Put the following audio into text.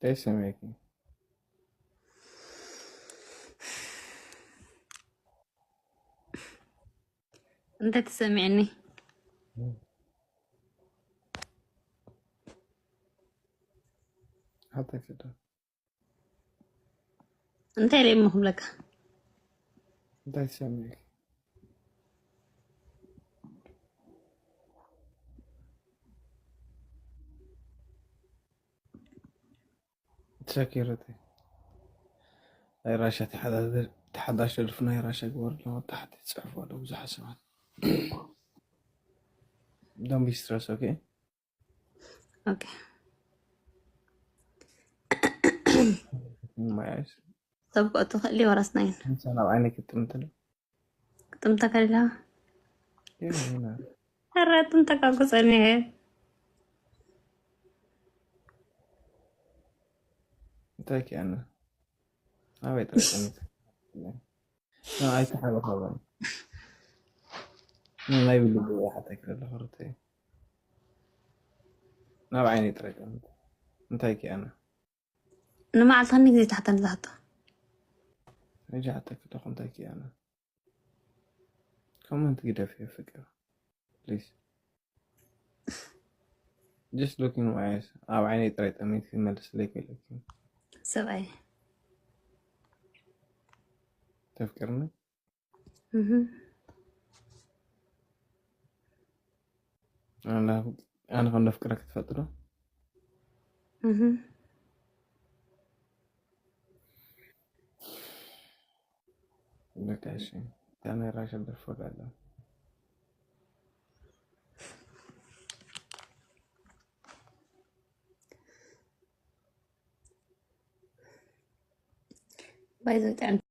እንታይ ሰሚዕኪ? እንታይ ተሰሚዕኒ? ሓተኪ ዶ? እንታይ ኢለ እሞ ክብለካ? እንታይ ተሰሚዕኪ? ተሰኪረቲ ናይ ራሻ ተሓዳደር ተሓዳሽ ደርፊ ናይ ራሻ ግበር ኣለዎ። ታሕቲ ጽሕፎ ኣሎ ብዙሓት ሰባት። Don't be stressed, okay? ኦኬ። ማያሽ ሰብ ክትኽእል ወራስናይን ምሳና ኣብ ዓይነ ክትጥምትለ ክጥምተካ ዲላ ይሁና ኧረ ጥምተካ ጉፀኒ እንታይ ኪኣና ኣበይ ጥረቀሚት ኣይተሓበኸበ ናይ ብልቡ ሓተክ ዘለኹ ርተይ ናብ ዓይነ ጥረቀሚት እንታይ ኪኣና ንመዓልቲ ክንዲ ግዜ ትሓተኒ ዝሓቶ ሕጂ ሓተክ ኣለኹ እንታይ ኪኣና ኮመንት ግደፍ ፍቅር please just look in my eyes ኣብ ዓይነይ ጥራይ ጠሚት ክመልስለይ ከለኪ ሰብኣይ ተፍቅርኒ እህ። ኣነ ከም ነፍቅረክ ትፈልጥ ዶ እህ። በቃ እሺ እታ ናይ ራሻ ደርፎ ኣላ ባይዘ ጥዕም